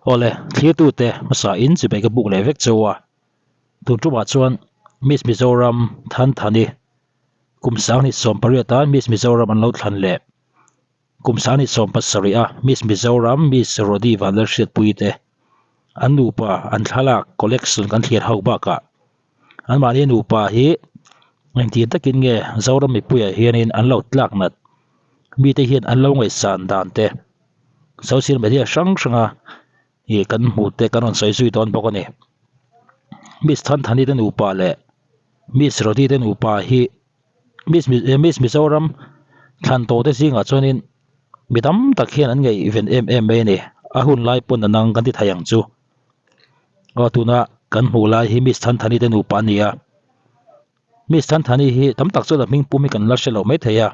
Awle, thlirtute hmasa in chibai ka buk leh vek cheu a, tun tumah chuan Miss Mizoram Than Thani kum 2018 a Miss Mizoram an lo thlan leh kum 2017 a Miss Mizoram Miss Rody Vanlalhriatpui te an nupa an thlalak collection kan thlir ho bakah anmahni nupa hi engtir takin nge Zoram mipuiah hianin an lo tlak nat mite hian an lo ngaihsan dan te. Social media hrang hranga ih kan hmuh te kan rawn sawi zui dawn bawk a ni. Miss Thanthani te nupa leh Miss Rody te nupa hi Miss Miss Mizoram thlan tawh te zingah chuanin mi tam tak hian an ngaihven em em mai a ni. A hun lai pawn a nang kan ti thei ang chu. Aw tuna kan hmuh lai hi Miss Thanthani te nupa a ni a. Miss Thanthani hi tam tak chuan a hming pum hi kan la hre lo maithei a.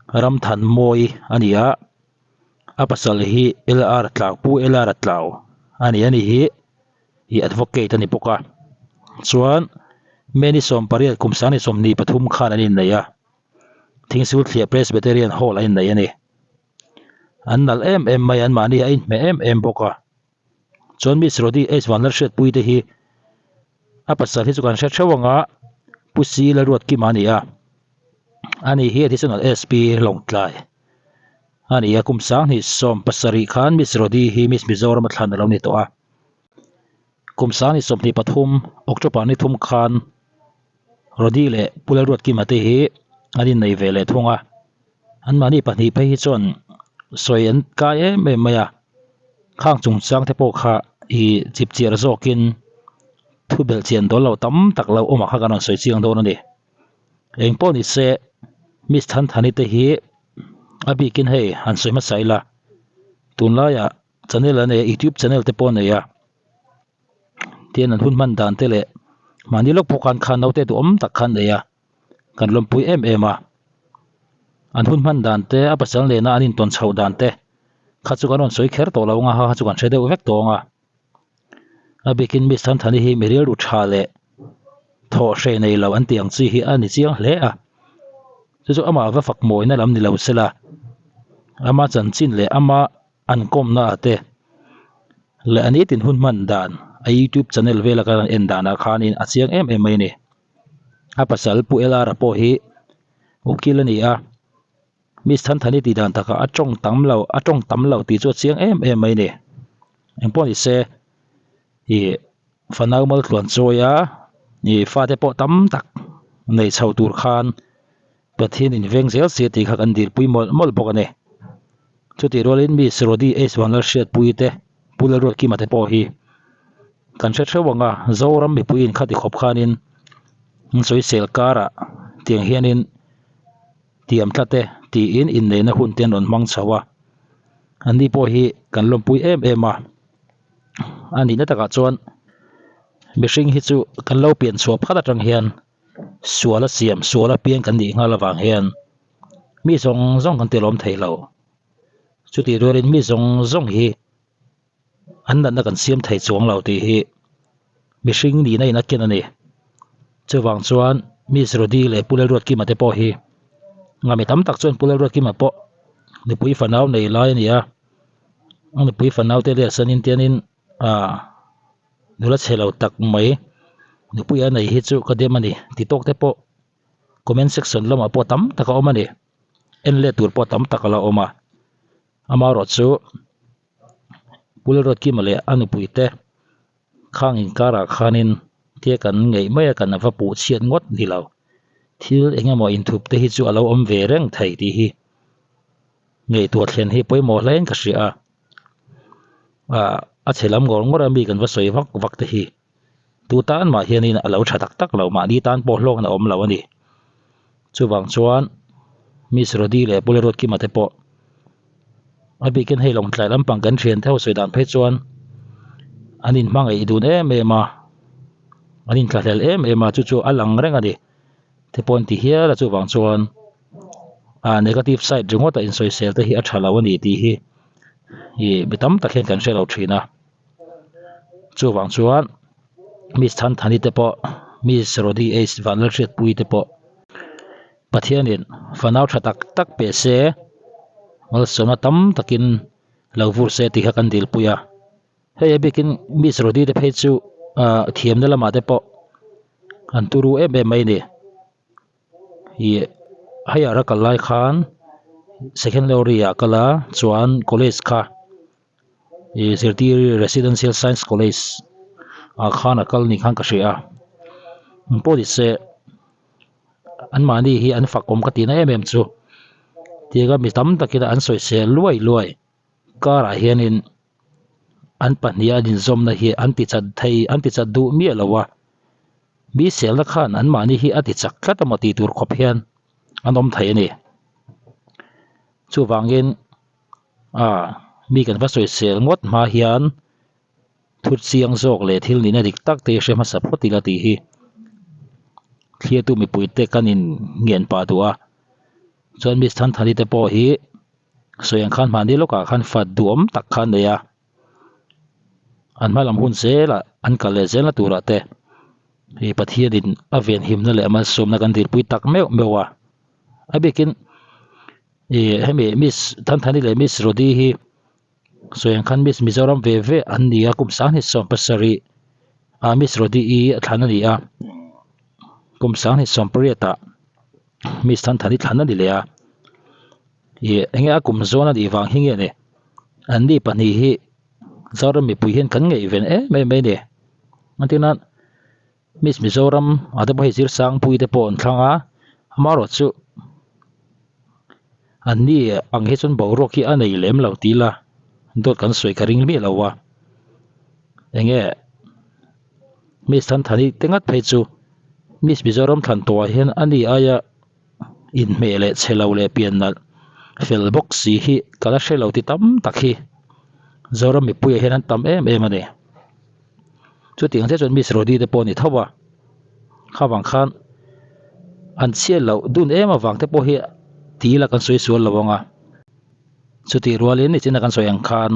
Ramthanmawi a ni a, a pasal hi LR Tlau Pu LR Tlau a ni a ni hi ih advocate a ni bawk a chuan May ni 18 kum 2023 khan an innei a Thingsul Thliah Presbyterian Hall a innei a ni an nalh em em mai a anmahni a inhmeh em em bawk a chuan Miss Rody H Vanlalhriatpui te hi a pasal hi chu kan hre theuh ang a Pu C Lalruatkima a ni a. A ni hi additional SP Lawngtlai a ni a, kum 2017 khan Miss Rody hi Miss Mizoram a thlan a lo ni tawh a. Kum 2023 October ni thum khan Rody leh Pu Lalruatkima te hi an innei ve leh thung a, anmahni pahnih phei hi chuan sawi an kai em em mai a, khang chungchang te pawh kha ih chipchiar zawkin thu belhchian dawn lo tam tak lo awmah kha kan rawn sawi chiang dawn a ni. Eng pawh ni se Miss Thanthani te hi a bikin hei han sawi hmasa ila tunlaiah channel a nei a youtube channel te pawh a nei a tian an hun hman dan te leh mahni lawk pawh khan khan naute duhawm tak khan nei a kan lawmpui em em a an hun hman dan te a pasal nena an intawn chhoh dan te kha chu kan rawn sawi kher tawh lo ang a ha kha chu kan hre deuh vek tawh ang a. A bikin Miss Thanthani hi mi rilru tha leh thawh hreh nei lo an tih ang chi hi a ni chiang hle a, chu chu amah va fak mawina lam ni lo sela, ama chanchin leh ama an kawmna ah te leh a nitin hun hman dan a youtube channel vela kan en danah khanin a chiang em em mai a ni. A pasal Pu LR-a pawh hi ukil a ni a. Miss Thanthani tih dan takah a tawng tam lo a tawng tam lo tih chu a chiang em em mai a ni. Engpawh ni se ih fanau maltluan chawi a ih fate pawh tam tak nei chho tur khan Pathian in veng zel se tih kha kan dilpui mawlh mawlh bawk a ni. Chutih rualin Miss Rody H Vanlalhriatpui te Pu Lalruatkima te pawh hi kan hre theuh ang a, Zoram mipuiin khati khawp khanin an sawisel karah tiang hianin Tiam tlat e, tiin inneihna hun te an rawn hmang chho a. Anni pawh hi kan lawmpui em em a. A nihna takah chuan mihring hi chu kan lo pian chhuah phat atang hian sual a siam, sual a piang kan nih nghal avang hian mi zawng zawng kan tilawm thei lo. Chutih rualin mi zawng zawng hi an natna kan siam thei chuang lo tih hi mihring nihna in a ken a ni. Chuvang chuan Miss Rody leh Pu Lalruatkima te pawh hi ngami tam tak chuan Pu Lalruatkima pawh nupui fanau nei lai a ni a, a nupui fanau te leh sanin tianin ah nula chhe lo tak mai nupui a nei hi chu ka dem a ni ti tawk te pawh comment section lamah pawh tam tak a awm a ni, en let tur pawh tam tak a la awm a. Amaherawhchu Pu Lalruatkima leh a nupuite khang inkarah khanin tia kan ngeih mai a kan va puh chhiat ngawt ni lo. Thil eng emaw inthup te hi chu a lo awm ve reng thei tih hi ngaihtuah thlen hi pawimawh hlein ka hria a. Ah a chhe lam ngawr ngawr a mi kan va sawi vak vak te hi tu tan mah hianin a lo tha tak tak lo mahni tan pawh hlawkna awm lo a ni. Chuvang chuan Miss Rody leh Pu Lalruatkima te pawh a bikin hei lawngtlai lampang kan thian te ho sawi dan phei chuan an inhmangaih dun em em a, an inthlahlel em em a chu chu a lang reng a ni. Te pawh an ti hial a chuvang chuan ah negative side ringawt a insawisel te hi a tha lo a ni tih hi ih mi tam tak hian kan hre lo thin a. Chuvang chuan Miss Thanthani te pawh Miss Rody H Vanlalhriatpuii te pawh Pathianin fanau tha tak tak pe se malsawmna tam takin lo vur se tih kha kan dilpui a. Hei a bikin Miss Rody te phei chu ah thiamna lamah te pawh an turu em em mai a ni. Ih hei a kal lai khan second lorry ah a kal a chuan college kha ih zirtir residential science college ah khan a kal ni khan ka hria a engpawh ni se an mahni hi an fak awm ka tihna em em chu tianga mi tam takin an sawisel luai luai car ah hianin an pahnih an inzawmna hi an ti chat thei an ti chat duh miah lo a mi selna khan an mahni hi a ti chak tlat emaw tih tur khawp hian an awm thei a ni chuvangin ah mi kan va sawisel ngawt hma hian thu chiang zawk leh thil nihna dik tak te hi hre hmasa phawt ila tih hi thliatu mipui te kan in ngen pah duh a chuan miss Thanthani te pawh hi. Sawi ang khan mahni lawkah khan fat duhawm tak kha an nei a, an hma lam hun zelah an kal leh zelna turah te ih Pathianin a venhimna leh a malsawmna kan dirpui tak meuh meuh a, a bikin ih hemi Miss Thanthani leh Miss Rody hi sawi ang khan Miss Mizoram ve ve an ni a, kum 27 ah Miss Rody i a thlan a ni a, kum 28 ah. Miss Thanthani thlan a ni leh a, ih enge a kum zawn a nih vang hi nge ni an ni pahnih hi Zoram mipui hian kan ngaihven em em mai a ni engtin nan Miss Mizoram ah te pawh hei Zirsangpui te pawh an thlang a amaherawh chu an ni ang hi chuan boruak hi a nei lem lo tih ila dawt kan sawi ka ring miah lo a enge. Miss Thanthani te ngat phei chu Miss Mizoram thlan tawhah hian a ni aia inhmeh leh chhe lo leh pian nalh fel bawk si hi ka la hre lo ti tam tak hi Zoram mipuiah hian an tam em em a ni. Chutiang chiah chuan Miss Rody te pawh a ni tho a, kha vang khan an chhiat loh dun em avang te pawh hi ti ila kan sawi sual lo ang a, chutih rualin nichina kan sawi ang khan.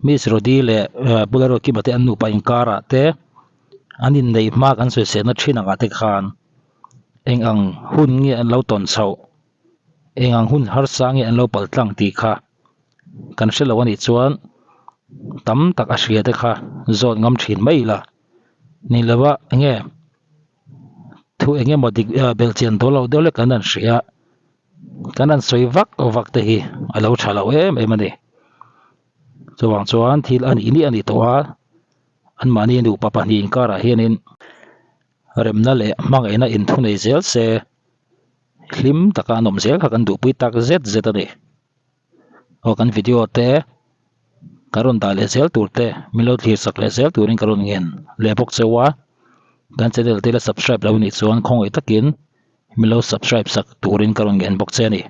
Miss Rody leh Pu Lalruatkima te an nupa inkarah te an inneih hma kan sawiselna thin angah te khan eng ang hun nge an lo tawn chhoh eng ang hun harsa nge an lo pal tlang tih kha kan hre lo a nih chuan tam tak a hria te kha zawt ngam thin mai ila ni lova enge thu eng emaw dik belhchian dawl lo deuh lek kan han hria. Kan han sawi vak vak te hi a lo tha lo em em a ni. Chuvang chuan thil a nih nih a ni tawh a, anmahni nupa pahnih inkarah hianin remna leh hmangaihna inthunei zel se hlim taka an awm zel kha kan duhpui tak zet zet a ni. Aw kan video te ka rawn dah leh zel tur te min lo thlir sak leh zel turin ka rawn ngen leh bawk cheu a, kan channel te la subscribe lo nih chuan khawngaih takin min lo subscribe sak turin ka rawn ngen bawk che a ni.